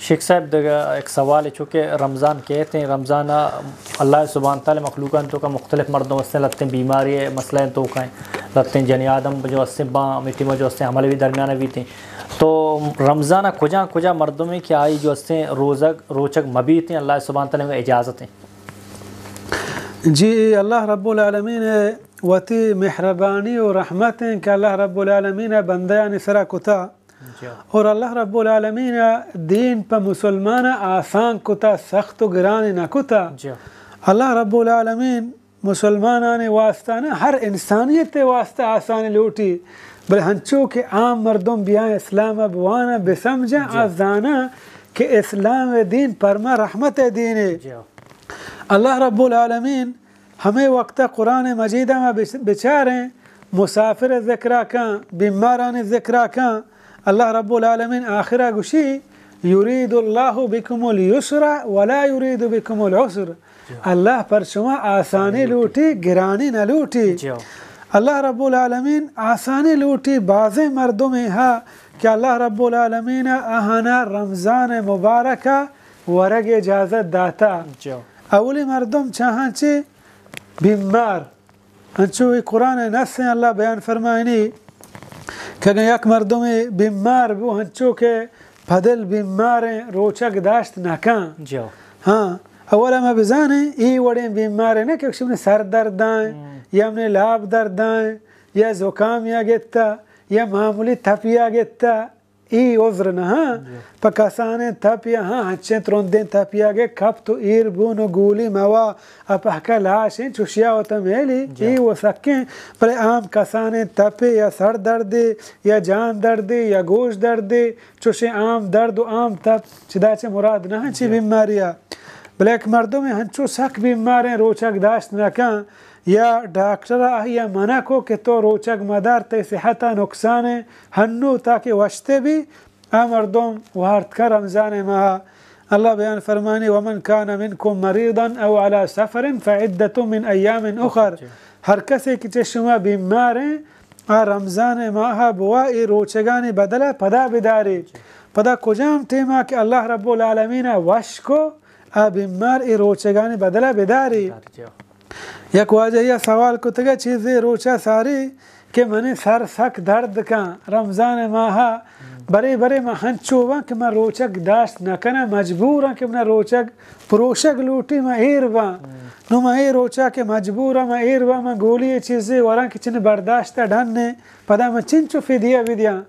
شیخ صاحب، دگہ یک سوالے، چونکہ رمضان کئیت ایں، رمضان ءَ اللہ سبحانہ تعالیٰ مخلوقانی توکا مختلف مردم ہستیں، لہتیں بیماری مسئلہ توکا ایں، لہتیں جنی آدم جو ہستیں باں ہمے ٹیما جو ہستیں حمل بھی درمیان بیت ایں۔ تو رمضان ءَ کجا کجا مردمے کہ آئی جو ہستیں روزگ روچگ مبیت ایں، اللہ سبحانہ تعالیٰ ءِ اجازت ایں؟ جی، اللہ رب العالمین ءِ وتی مہربانی و رحمت ایں کہ اللہ رب العالمین ءَ بندیانی سرا کتا۔ جی۔ اور اللہ رب العالمین ءَ دین پہ مسلمان ءَ آسان کتا، سخت و گران نہ کتا۔ جی۔ اللہ رب العالمین مسلمانانی واسطہ نہ، ہر انسانیت ءِ واسطہ آسانی لوٹی، بلے ہنچو کہ عام مردم بیاں اسلام ءَ بواناں، بسمجھاں، جی۔ آ زاناں کہ اسلام ءِ دین پرما رحمت ءِ دین ایں۔ جی۔ اللہ رب العالمین ہمے وقت ءَ قرآن مجید ءَ ما بچ-، بچاریں، مسافر ءِ ذکر ءَ کن، بیمارانی ذکر ءَ کن، اللہ رب العالمین آخر ءَ گوشی، یرید اللہ بکم الیسر ولا یرید بکم العسر۔ جی۔ اللہ پر شما آسانی لوٹی، گرانی نہ لوٹی۔ جی۔ اللہ رب العالمین آسانی لوٹی، بازیں مردمے ہا کہ اللہ رب العالمین ءَ آہانا رمضان مبارک ءَ ورگ اجازت داتا۔ جی۔ اولی مردم چاہاں چے؟ بیمار۔ انچو اے قرآن ءِ نص ایں، اللہ بیان فرمائنی کہ اگاں یک مردمے بیمار بو، انچو کہ پدل بیمار ایں، روچگ داشت نہ کن۔ جی۔ ہاں، اولا ما بزانیں، اے وڑیں بیمار ایں نہ کہ شمے سر درد ایں، ہم۔ یا ہمے لاب درد ایں، یا زکام یا گتا، یا معمولی تپ یا گتا، اے عذر نہ ہاں۔ جی۔ پہ کسانیں تپ یا ہاں، ہنچیں ترندیں تپ یا کہ کپت و ایر بون و گولی موا، ءُ پہکا لاش ایں، چوشیا وتا میلی، جی۔ اے و سکیں، بلے عام کسانیں تپے یا سر دردے یا جان دردے یا گوش دردے، چوشیں عام درد و عام تپ چدا چہ مراد نہ ہاں چی، جی۔ بیماریا۔ بلے یک مردمے ہنچو سک بیمار ایں، روچگ داشت نہ کن، یا ڈاکٹر ءَ آئی ءَ منع کو کہ تو روچگ مدار، تئی صحت ءَ نقصان ایں، ہنو تاکہ وشتے بی، آ مردم وارت کن رمضان ءِ ماہ ءَ۔ اللہ بیان فرمانی، ومن کان منکم مریضا او علی سفر فعدۃ من ایام اخر۔ جی۔ ہر کسے کہ چہ شما بیمار ایں، آ رمضان ءِ ماہ ءَ بوا، اے روچگانی بدل ءَ پدا بداری۔ جی۔ پدا کجام ٹیم ءَ کہ اللہ رب العالمین ءَ وش کو، آ بیمار اے روچگانی بدل ءَ بداری۔ بداری، جی۔ یک واجہے ءَ سوال کتگ ءَ چیزے روچ ءَ ساری کہ منی سر سک درد کن رمضان ءِ ماہ ءَ، برے برے من ہنچو باں کہ من روچگ داشت نہ کناں، مجبور آں کہ من روچگ پروشگ لوٹی، من ایر باں۔ نوں من اے روچ ءَ کہ مجبور آں من ایر باں، من گولی ءُ چیزے وراں کہ چنی برداشت ءَ ڈن ایں، پدا من چنچو فدیہ بدیاں؟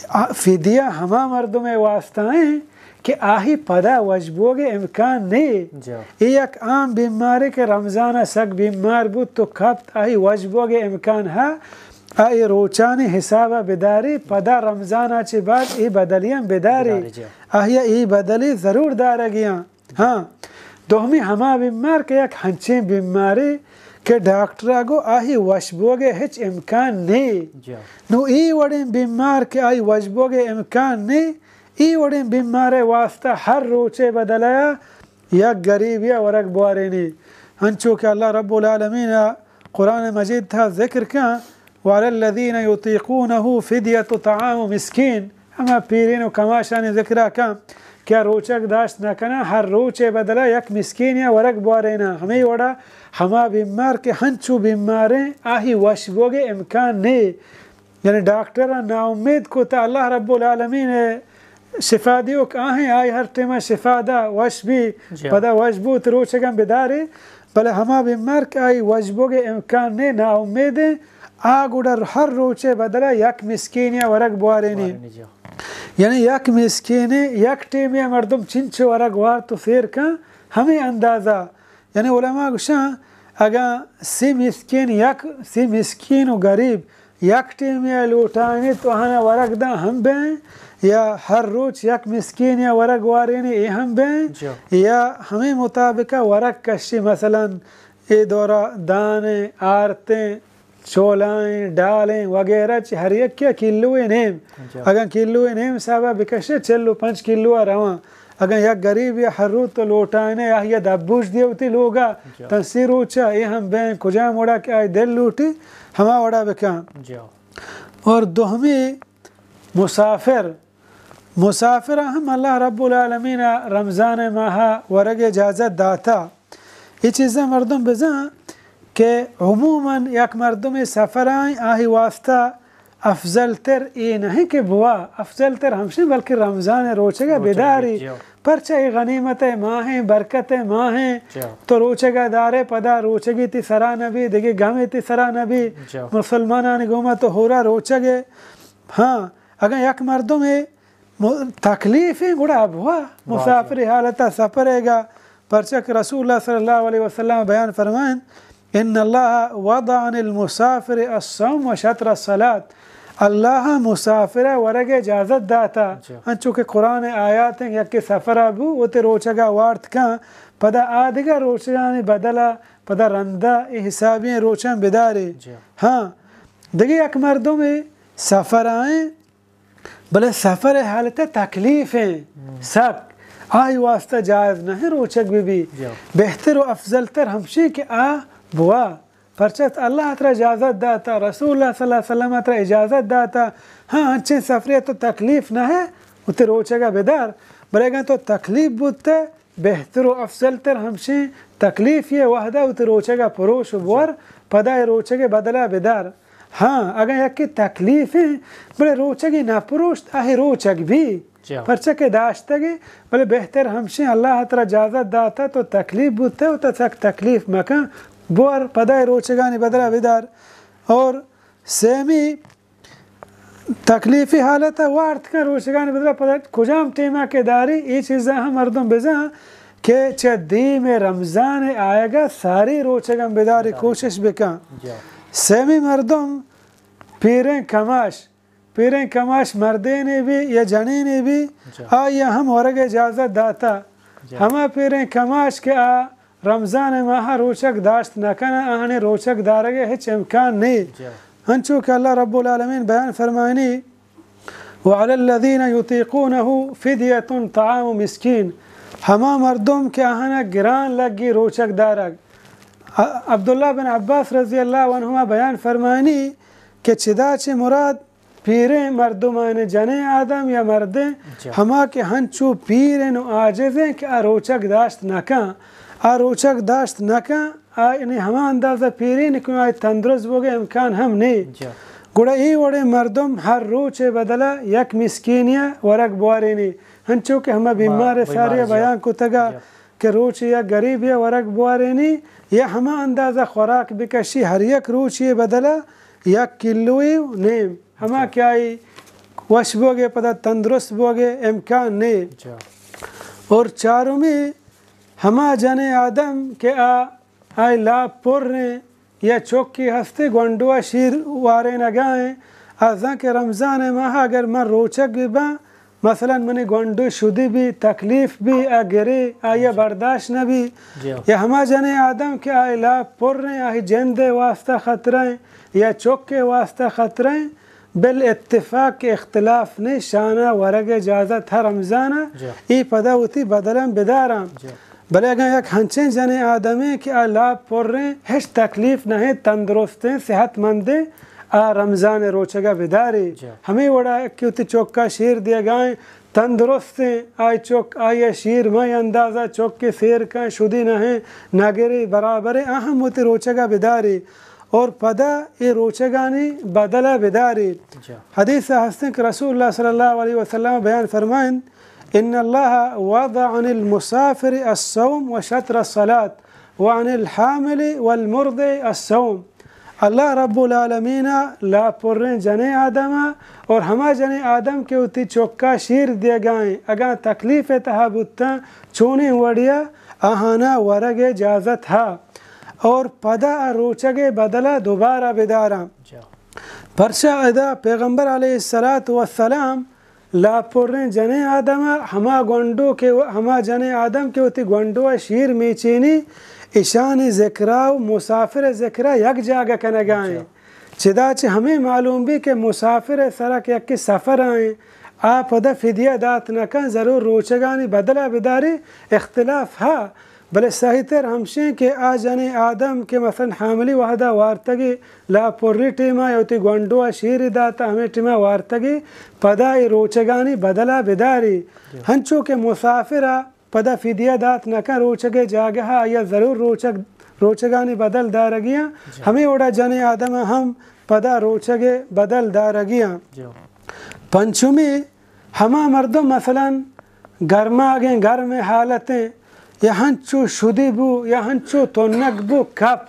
آ، فدیہ ہما مردم ءِ واسطہ ایں کہ آہی پدا وش بوگ ءِ امکان نے۔ جا۔ اے یک عام بیمارے کہ رمضان ءَ سک بیمار بوت تو کپت، آہی وش بوگ ءِ امکان ہا، آ اے روچانی حساب ءَ بداری، پدا رمضان ءَ چہ بعد اے بدلیاں بداری۔ بداری، جا۔ آہی ءَ اے بدلی ضرور دارگیاں۔ ہاں، دومی ہما بیمار کہ یک ہنچیں بیمارے کہ ڈاکٹر ءَ گو آہی وش بوگ ءِ ہچ امکان نے۔ جا۔ نوں اے وڑیں بیمار کہ آئی وش بوگ ءِ امکان نے، اے وڑیں بیمار ءِ واسطہ ہر روچ ءِ بدل ءَ یک گریبے ءَ ورگ بوارینی۔ انچو کہ اللہ رب العالمین ءَ قرآن مجید تہا ذکر کن، وعلی الذین یطیقونہ فدیۃ طعام مسکین، ہما پیرین و کماشانی ذکر ءَ کن کہ آ روچگ داشت نہ کناں، ہر روچ ءِ بدل ءَ یک مسکینے ءَ ورگ بواریناں۔ ہمے وڑا ہما بیمار کہ ہنچو بیماریں، آہی وش بوگ ءِ امکان نے، یعنی ڈاکٹر ءَ ناامید کت، اللہ رب العالمین ءِ شفا دیوک آہیں، آئی ہر ٹیم ءَ شفا دا، وش بی، جی۔ پدا وش بوت روچگاں بداری، بلے ہما بیمار کہ آئی وش بوگ ءِ امکان نے، ناامیدیں، آ گڑا ہر روچ ءِ بدل ءَ یک مسکینے ءَ ورگ بوارینی۔ بوارینی، جی۔ یعنی یک مسکینے یک ٹیمے ءَ مردم چنچو ورگ وارت و سیر کن، ہمے اندازہ۔ یعنی علماء گوشاں، اگاں سی مسکین، یک سی مسکین و غریب یک ٹیمے ءَ لوٹائینیت تو آہاں ورگ داں ہم بیں، یا ہر روچ یک مسکینے ءَ ورگ وارینی اے ہم بیں، جی۔ یا ہمے مطابق ءَ ورگ کشی، مثلاً اے دورا دانیں، آرتیں، چولائیں، ڈالیں وغیرہ چہ ہر یکے ءَ کلوے نیم۔ جی۔ اگاں کلوے نیم حساب ءَ بکشے، چل و پنچ کلو ءَ رواں۔ اگاں یک غریبے ءَ ہر روچ تو لوٹائینے، آہی ءَ دبوش دیوتی لوگ ءَ، جی۔ تاں سی روچ ءَ اے ہم بین، کجام وڑا کہ آئی دل لوٹی، ہما وڑا بکن۔ جی۔ اور دومی مسافر، مسافر ہم اللہ رب العالمین رمضان ماہ ورگ اجازت داتا۔ یہ چیزاں مردم بزاں کہ عموماً یک مردم سفر آئیں، آہی واسطہ افضل تر اے نہیں کہ بوا، افضل تر ہمشیں بلکہ رمضان روچگا روچگ بداری۔ جی۔ پرچہ اے غنیمت ماہیں، برکت ماہیں۔ جی۔ تو روچگا دارے، پدا روچگی تی سرا نبی، دگہ گمے تی سرا نبی۔ جی۔ مسلمانانی گوما تو ہورا روچگے۔ ہاں، اگاں یک مردمے م-، تکلیفیں گڑا ابوا، واجہ۔ مسافری حالتا سفرے گا، پرچہ کہ رسول اللہ صلی اللہ علیہ وسلم بیان فرمائیں، ان اللہ وضع عن المسافر الصوم و شطر الصلاة۔ اللہ مسافر ورگ اجازت داتا۔ جی۔ انچو کہ قرآن آیات ہیں، یک سفر ابو، وہ تے روچگا وارت کن، پدا آدگا روچگانی بدلا، پدا رندا اے حسابی روچان بدارے۔ جی۔ ہاں، دگہ یک مردم سفر آئیں، بلے سفر حالت تکلیف ہیں، ہم۔ سک، آئی واسطہ جائز نہیں روچگ بہ بی۔ جی۔ بہتر و افضل تر ہمشی کہ آ بوا۔ پرچہ اللہ ترا اجازت داتا، رسول اللہ صلی اللہ علیہ وسلم ترا اجازت داتا۔ ہاں، انچیں سفرے تو تکلیف نہ ہے، اتے روچگا بدار۔ بلے اگاں تو تکلیف بوتے، بہتر و افضل تر ہمشیں تکلیف یہ وحدہ اتے روچگا پروش و بور، پدا اے روچگے بدلا بدار۔ ہاں، اگاں یکی تکلیف ہیں، بلے روچگی نہ پروشت، آہی روچگ بھی۔ جی۔ پرچہ کہ داشتگی، بلے بہتر ہمشیں اللہ ترا اجازت داتا، تو تکلیف بوتے و تا سک تکلیف مکن، بور پدا اے روچگانی بدلا بدار۔ اور سیمی تکلیفی حالت ء وارت کن روچگانی بدلا پدا کجام ٹیما کہ داری، اے چیزاں ہم مردم بزاں کہ چہ دیم رمضان آیگا ساری روچگاں بداری بداری۔ کوشش بکن۔ جی۔ سیمی مردم پیریں کماش، پیریں کماش مردینے بی یا جنینے بی، جی۔ آئی ہم ورگ اجازت داتا۔ جی۔ ہما پیریں کماش کہ آ رمضان ماہ روچگ داشت نہ کناں، آہانی روچگ دارگ ء ہچ امکان نی۔ جی۔ انچو کہ اللہ رب العالمین بیان فرمائنی، وعلی الذین یطیقونہ فدیۃ طعام مسکین، ہما مردم کہ آہانا گران لگی روچگ دارگ۔ ع-، عبداللہ بن عباس رضی اللہ عنہما بیان فرمائنی کہ چدا چہ مراد پیریں مردمان، جنیں آدم یا مردیں، جا۔ ہما کہ ہنچو پیریں و عاجزیں کہ آ روچگ داشت نہ کن، آ روچگ داشت نہ کن، آ یعنی ہما اندازہ پیریں کہ آئی تندرست بوگے امکان ہم نی۔ جا۔ گڑا اے وڑیں مردم ہر روچے بدلا یک مسکینیا ورگ بوارینی، ہنچو کہ ہما ما بیمار سارے بیمار، جا۔ بیان کتگا۔ جا۔ کہ روچے یک غریبے ء ورگ بوارینی یا ہما اندازہ خوراک بکشی، ہر یک روچے بدلا یک کلوے و نیم، ہما جا۔ کہ آئی وش بوگے پدا تندرست بوگے امکان نے۔ جا۔ اور چارمی ہما جنیں آدم کہ آ، آئی لاپ پریں، یا چکے ہستے گونڈو ء شیر وارینگا ایں، آ زاں کہ رمضان ء ماہ اگر من روچگ بہ باں، مثلاً منی گونڈو شدی بی، تکلیف بی، آ گرے، آئی ء جی۔ برداشت نہ بی، جی۔ یا ہما جنیں آدم کہ آئی لاپ پر ایں، آئی جند ء واسطہ خطرہ ایں، یا چک ء واسطہ خطرہ ایں، بالاتفاق کہ اختلاف نے، شانا ورگ اجازت ہا رمضان ء، جی۔ ای پدا وتی بدلاں بداراں۔ جی۔ بلے اگاں یک ہنچیں جنیں آدمے کہ آ لاپ پریں، ہچ تکلیف نہ ایں، تندرستیں، صحت مندیں، آ رمضان ء روچگا بداری۔ جی۔ ہمے وڑا کہ وتی چکا شیر دیگائیں، تندرستیں، آئی چک، آئی ء شیر مئے اندازہ چک کہ سیر کن، شدی نہ ایں، نگری برابریں، آ ہم وتی روچگا بداری۔ اور پدا اے روچگانی بدلا بداری۔ جی۔ حدیث ہستیں کہ رسول اللہ صلی اللہ علیہ وسلم بیان فرمائیں، ان اللہ وضع عن المسافر الصوم و شطر الصلاة و عن الحامل والمرضع الصوم۔ اللہ رب العالمین ء لاپ پریں جنیں آدم ء اور ہما جنیں آدم کہ وتی چکا شیر دیگائیں، اگاں تکلیف ء تہا بوتاں، چونیں وڑیا آہانا ورگ ء اجازت ہا اور پدا آ روچگ ء بدلا دوبارہ بداراں۔ جا۔ پرچا ادا پیغمبر علیہ الصلوۃ والسلام لاپ پریں جنیں آدم ء ہما گونڈو کہ و-، ہما جنیں آدم کہ وتی گونڈو ء شیر میچینی، اشانی ذکرا و مسافر ء ذکرا یک جاگہ کنگا ایں۔ جا۔ چدا چہ ہمے معلوم بی کہ مسافر ء سرا کہ یکے سفر ء ایں، آ پدا فدیہ دات نہ کن، ضرور روچگانی بدلا بداری، اختلاف ہا، بلے صحیح تر ہمشیں کہ آ جنیں آدم کہ مثلاً حاملی وہدا وارتگی، لاپ پری ٹیما یا وتی گونڈو ءَ شیری داتا ہمے ٹیما وارتگی، پدا اے روچگانی بدلا بداری۔ ہنچو کہ مسافر ءَ پدا فدیہ دات نہ کن، روچگے جاگہ ءَ آئی ءَ ضرور روچگ، روچگانی بدل دارگی آں۔ ہمے وڑا جنیں آدم ءَ ہم پدا روچگے بدل دارگی آں۔ پنچمی، ہما مردم مثلاً گرماگیں، گرمیں حالتیں، یا ہنچو شدی بو یا ہنچو تنک بو کپ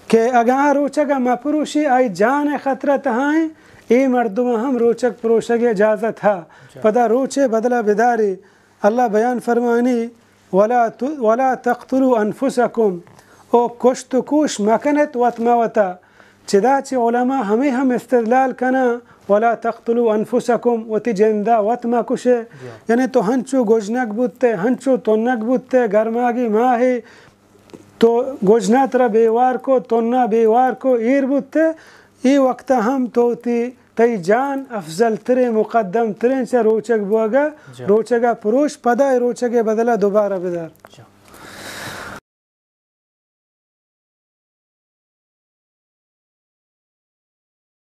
کہ اگاں آ روچگ ءَ مپروشی آئی جان ءِ خطرہ تہائیں، اے مردم ءَ ہم روچگ پروشگ ءِ اجازت ہا۔ پدا روچے بدلا بداری۔ اللہ بیان فرمانی، ولا ت-، ولا تقتلوا انفسکم، او کشت و کوش مکنت وت ما وتا، چدا چہ علماء ہمے ہم استدلال کناں، ولا تقتلوا انفسکم، وتی جندا وت ما کشے۔ یعنی تو ہنچو گژنگ بوتے، ہنچو تنگ بوتے، گرماگی ماہے، تو گژنا ترا بیوار کو، تنا بیوار کو، ایر بوتے، اے وقتا ہم تو وتی، تئی جان افضل تریں، مقدم تریں چہ روچگ بوگا، روچگا پروش، پدا اے روچگے بدلا دوبارہ بدار۔